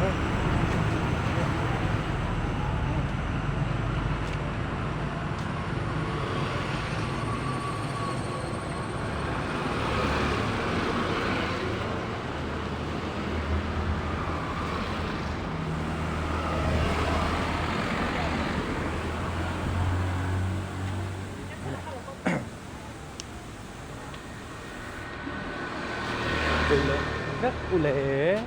Leh vek u le hei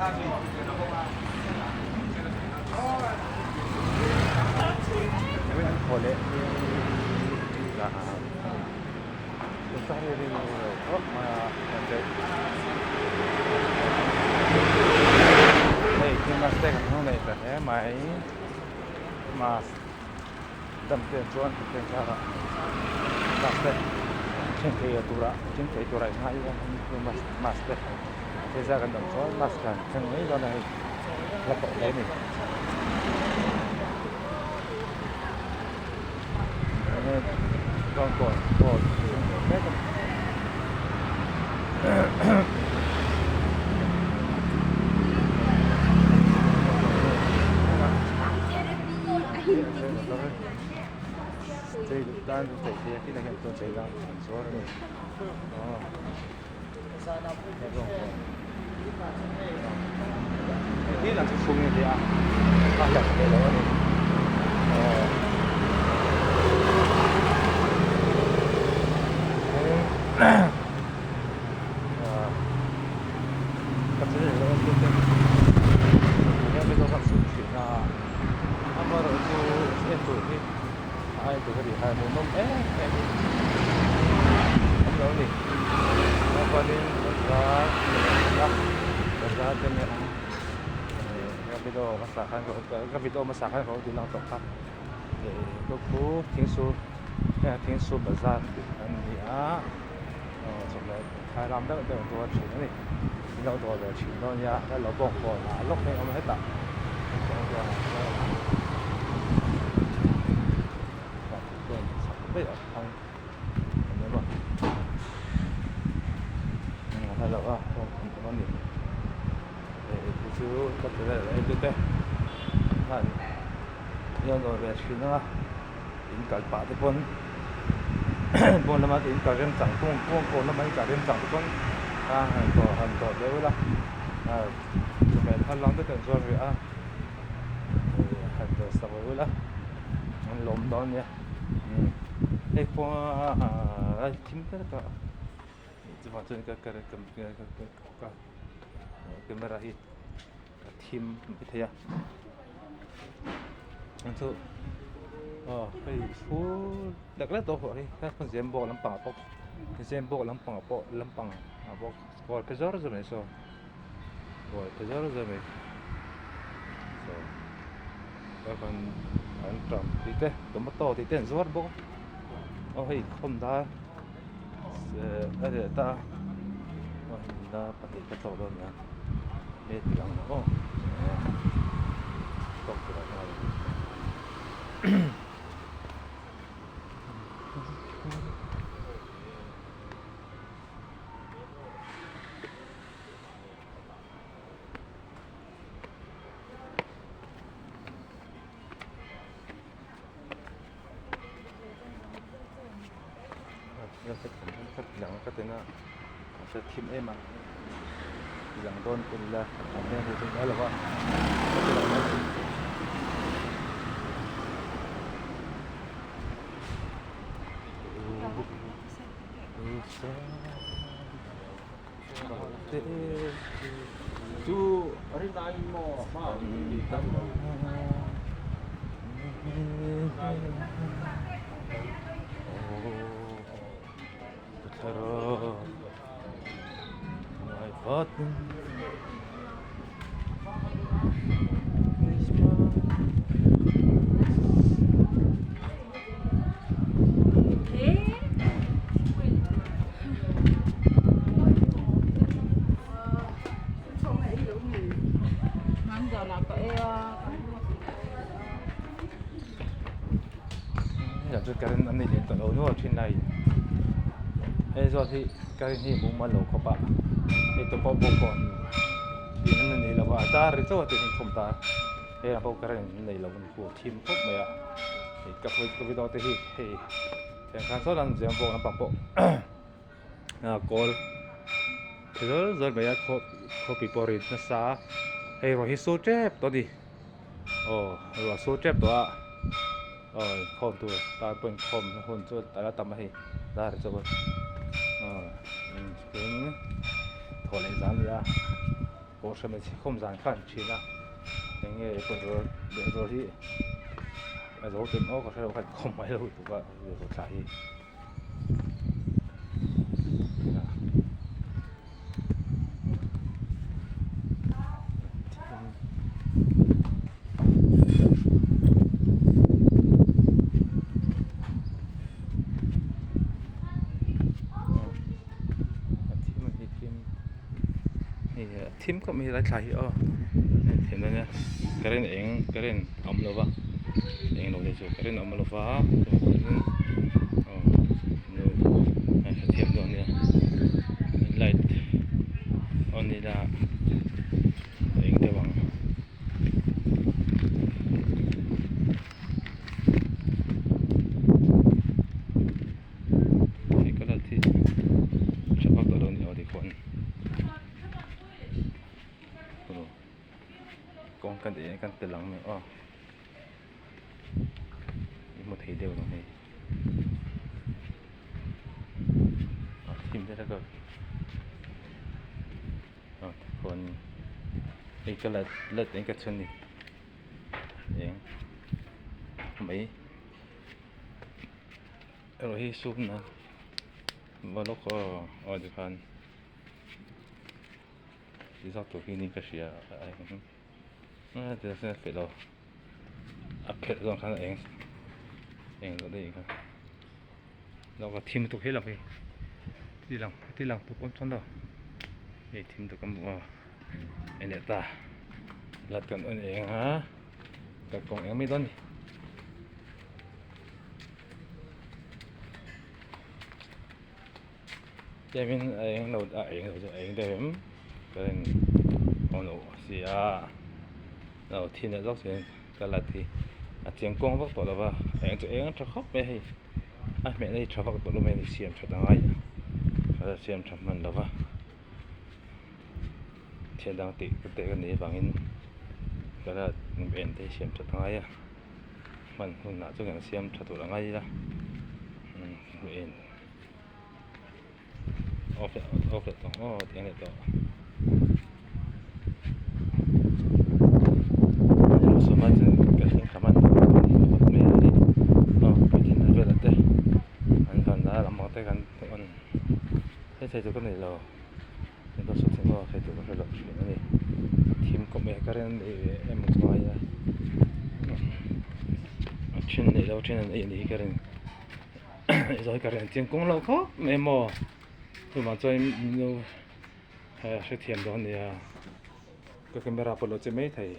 Thaw leh zan a ni. Hei Christmas te kan hmang leh ta hle mai Christmas dam te chuan Pathian zarah Christmas te thleng thei tura thleng thei tura in ngai ila Christmas te Pathian zar kan dam chuan Christmas kan thleng mai dawn a hei la tawh hle a ni. Ka video hmasa khan ka lo ti lang tawh kha ih khu thingsu thingsu bazar tih an ni a aw chawhmeh khai ram deuh deuh tur a thin a ni in lo dawr ve thin dawn nia a lo bawng kawn ah lawk hi a awm hetah chak daih a thang an awm a a lo a bawng kawn awm a ni. Hei chu ka ti vel en tute khan hian dawr ve thin a in kal pah te pawn pawn lama in kal rem chang pawn pawn lama in kal rem chang te pawn a han dawr han dawr deuh ila chawhmeh thar lang deuh te an zuar ve a han dawr sak ve ula an lawm dawn nia hei pawh a thim ber ka chuvang chuan ka ka. Camera hi a thim mai thei a chuan chu aw hei chhung lek lek tawh hi zem bawk lampang ah pawh zem bawk lampang ah pawh lampang ah bawk kawl pe zawr zawr mai saw kawl pe zawr zawr mai saw anṭam tih te tomato tih te an zuar bawk a aw hei khawm dar. A reh ta a hmun a pahnih ka tlawh dawn nia he ti ang aw tawk tur ah hian ka ti na a hre thim em a lang dawn pawh ni la a hmel hi chu ngai lo va ka ti lang mai Chu rinai maw hma Current an nei leh tawh lo nual thin a hei zawt hi current hi mumal lo khawp a hei tawp pawh bawk pawh tih an nei lo va a tar ri chauh a tih an inkhawm ta a hei ah pawh current an nei lo a ni khu a thim khawp mai a hei ka video te hi hei tiang khan sawn an ziam bawk lampang pawh a kawl zawr zawr mai a khawpui pawh a rit nasa a hei ruah hi sur tep tawh a ni aw ruah sur tep tawh a aw inkhawm tur tan pawh inkhawm hun chu a la tam a hei dar chu aw thawh leh zan a ni a. Kohhran inchhekawm zan kha an thin a eng nge petrol petrol hi a zo tem awk a hrelo kha inkhawm mai lo tuk a thla hi. Thim khawp mai helai thla hi aw thim dawn nia current eng current a awm lova eng lo te chu current a awm lova chuanin aw a hrethiam dawn nia light on ila a eng deuh ang. Hei ka light hi tha vak tawh lo a ni aw tikhuan. Kawng kan tih kan tel ang mai aw i hmu thei deuh lo hei a thim te ka aw tikhuan hei ka light light eng ka chhun ni eng mai erawh hi sum na lawk aw aw tikhan. Ti zawk tur hi niin ka hria a eng a ti zawk a lo a phelh zawng khan a eng eng zawh daih kha lawk a thim lutuk hle lo hei ti lang ti lang tuk awm chuan lo hei thim tuk a hmu a en leh ta light kan on eng a kalkawng eng mai dawn a ni. Tlemin a eng lo a eng lo chu a eng deuh em ka rin awm loh si a lo thin leh zawk chuan ka la thi a chiang kuang vak tawh lo va a eng chu eng a tha khawp mai a hei a hmehna hi tha vak tawh lo mai a ni siam that a ngai a la siam tha hman lo va thil dang tih te ka nih avangin ka la en te hi siam that a ngai a hman hunah chuan kan siam tha tur a ngai a en. Off leh off leh tawh aw ti ang leh tawh sawma chuan ka thleng thla hman tawh mai a ni aw puitling na velah te an van a lam pang te kan on thei thei tur ka nei lo engpawh sawi thei maw thei tur ka hre loh thin a ni thim kawp mai ka rin a ni em ang chu ngai a a then neih loh then an ei a nih hi ka rin. Zawi ka rian chiang kawng lo khawp mai maw chuvang chuan min lo hrethiam dawn nia ka camera pawh lo che mai thei.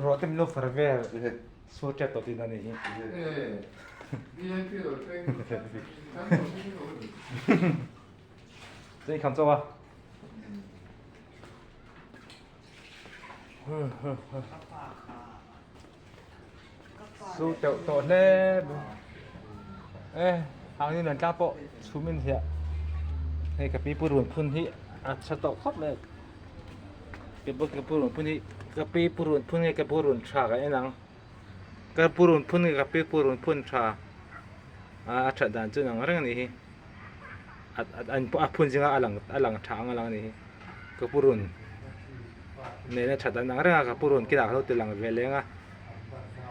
Ruah te min lo far vel. Su tep tawh tihna a nih hi. Chuan i kham chauh a. Su teuh tawh hle mai. E hang ni lian tlang pawh chhum in hiah hei ka pi pu run phun hi a tha tawh khawp mai. Ka pu run phun hi ka pi pu run phun nge ka pu run tha ka en ang ka pu run phun nge ka pi pu run phun tha a that dan chu inang reng a nih hi a phun zinga a lang a lang tha ang a lang a nih hi ka pu run nena that dan ang reng a ka pu run kinah ka lo ti lang ve leng a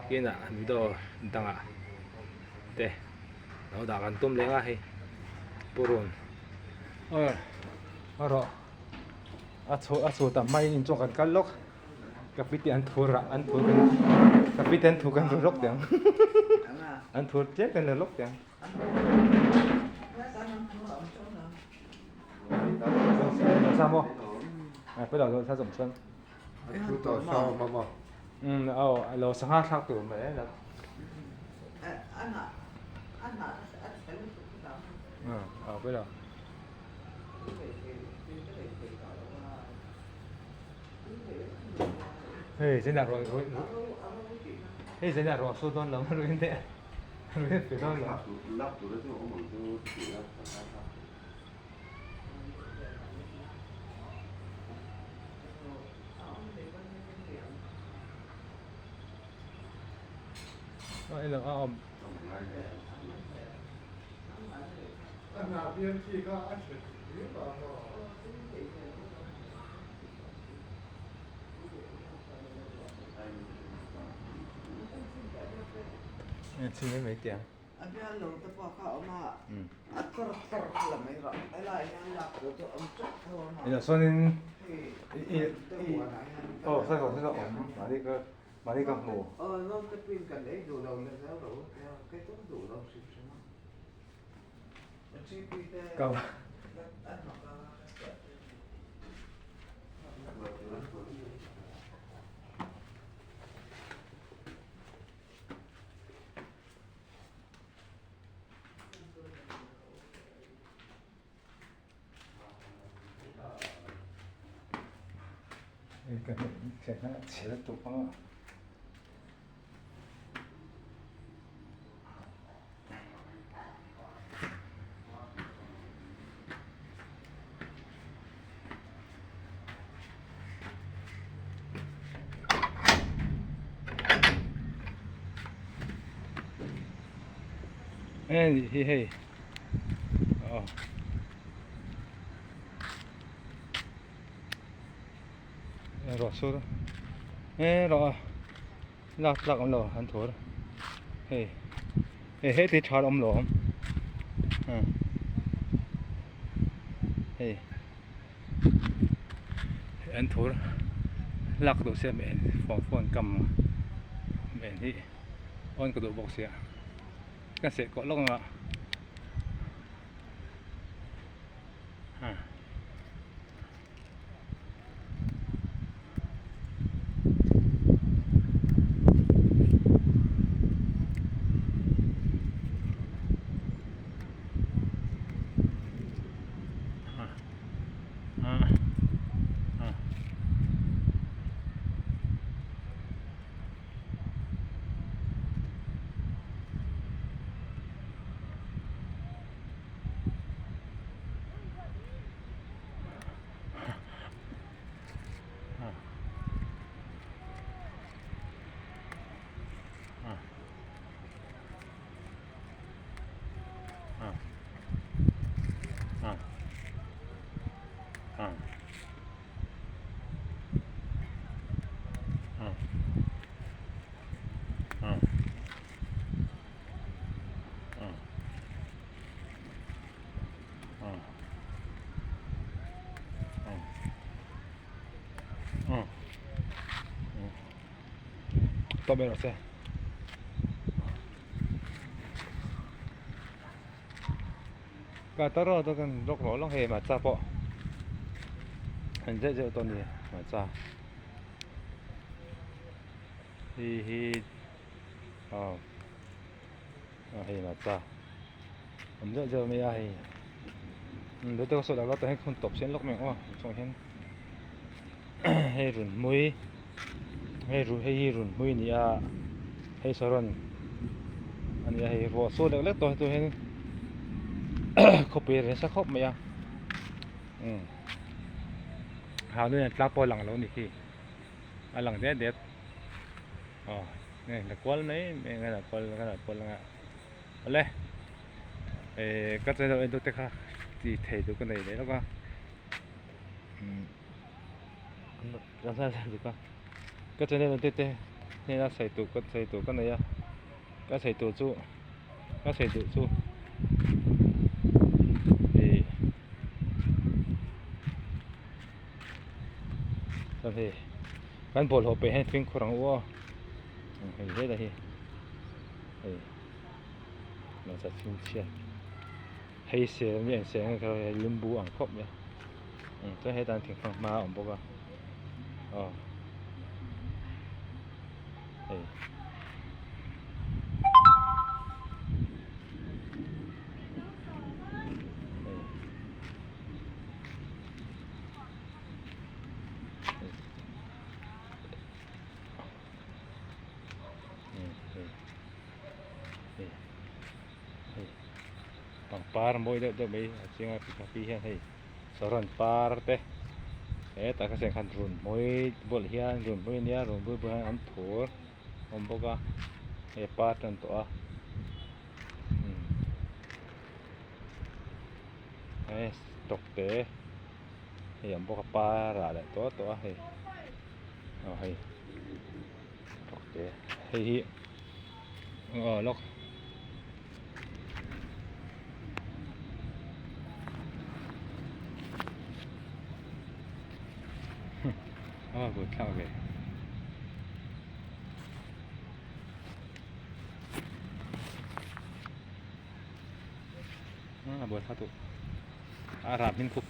kinah video dangah te lo dah kan tum leng a hei pu run aw rawh. A chhuah a chhuah tam hmain inchawng kan kal lawk ka pi te an thur a an thur kan ka pi te an thur kan la lawk teh ang an thur tlem kan la lawk teh ang. Hei zan ah ruah hei zan ah ruah su dawn lo ruih teh ruih pe dawn lo. A bial lo te pawh kha a awm a, a tor tor kha la mai rawh, helaiah hian lak tur chu a awm teuh tho a maw? Hei te huanah hian aw naute pawhin kan ei duh lo leh zel rawh u tia kei chu ka duh lo hrim hrim a, GP te an mak a. Hei hi hei aw ruah sur e rawh a lak tlak awm lo an thur hei hei heti tha awm lo awm hei. An thur lak duh sia meh phone phone kam meh hi on ka duh bawk sia ka seh kawh lawk ang a ha. Tawp mai rawh se. Ka ta rawh ta kan lawk rawh lawk hei hmarcha pawh an zeuh zeuh tawh a ni hmarcha hei hi aw hei hmarcha awm zeuh zeuh mai a hei tah hian hun tawp siam lawk mai ang aw chungah hian hei runhmui hei hei hi runhmui a ni a hei saron a ni a hei ruah saw lek lek tawh hi chuan khawpui a ri nasa khawp mai a umm ha nuai an tlang pawh a lang lo a ni khi a lang det det aw hei la kual mai mai ang a la kual a la kual anga awle eh ka channel en tu te kha tih thei tur ka nei leh lawk a ka channel en tu te hnena sawi tur ka sawi tur ka nei a ka sawi tur chu ka sawi duh chu ih chuan hei kan bawlhhlawh peh hian fimkhur ang u aw hei vel a hi hei hmeichhe chhunchhiat hei sel nge an sel nge kha hei limbu ang khawp mai a chuan hetah hian thingfanghma hma a awm bawk a aw hei. Hei pangpar mawi deuh deuh mai a chiang a pikhapi hian hei saron par te hetah kha chuan khan run hmui bulah hian run hmui a nia run hmui bulah hian an thur a awm bawk a. Hei a par tan tawh a umm hei tawkte hei a awm bawk a par ah leh tawh tawh a hei aw hei tawkte hei hi aw lawk. A vut thlak ve. A buai thlak duh. A rah hmin khup.